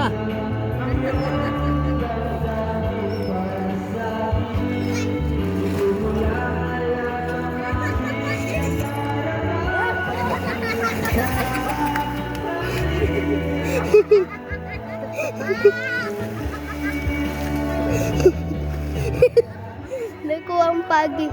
Na. Nakuha ang pagi.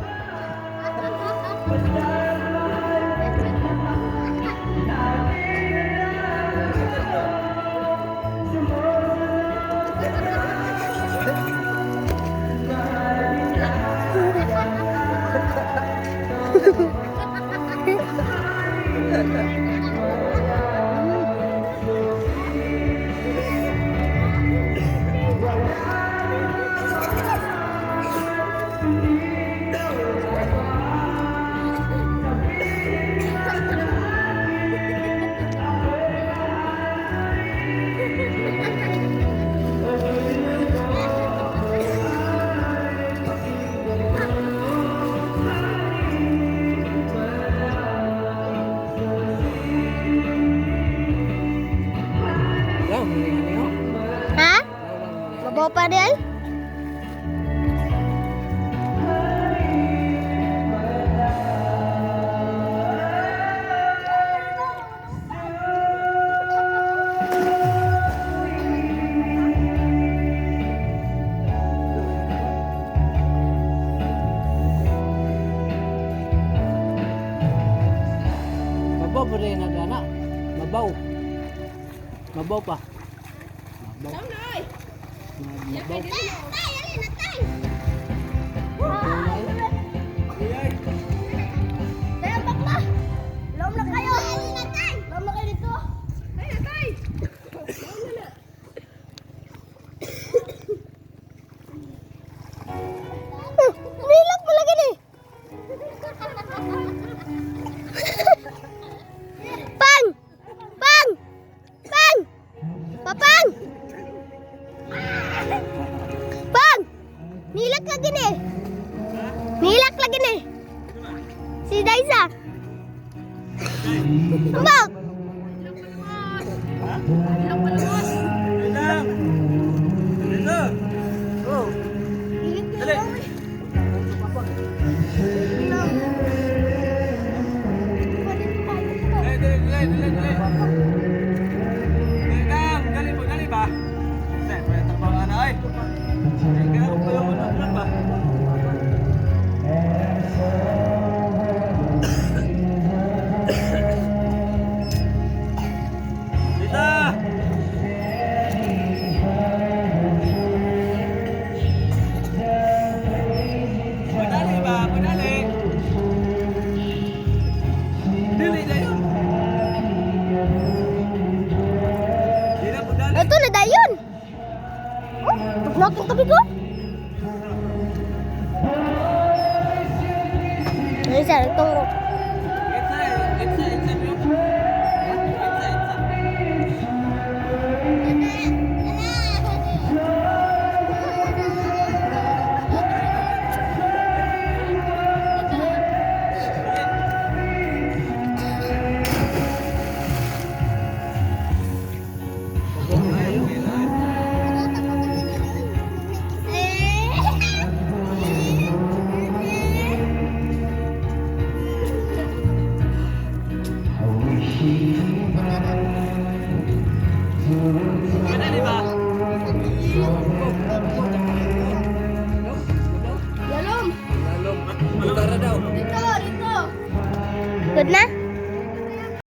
Law, ni ano? Ha? Mabaw pa rin ay? Mabaw pa rin na dana. Mabaw. Mabaw pa. Mabaw. Mabaw. Tay, alin na tay. Tay, ang bakla. Lom na kayo. Alin na tay. Lom na kayo dito. Ay, na tay. Nilak pala gini. Pang! Pang! Pang! Papang! Pang! Nilak lagi ni. Nilak lagi ni. Si Daisa. Ambak! Lang. Dito. Oh. Dali. Dali, dali, dali, dali, dali. Dali lang. Dali po, dali ba? Dali, pwede trabaho na ay. Kaya ko pa yung ano ba? Dito! Padali ba? Padali! Dili na yun! Dili na, padali! Ito na dayon. Oh, tugnak yung tabi ko. Daisa, itong Itsa, itsa, itsa, itsa. Itsa, itsa. Padali ba? Yalom. Lalong. Utara daw. Dito, dito. Good na?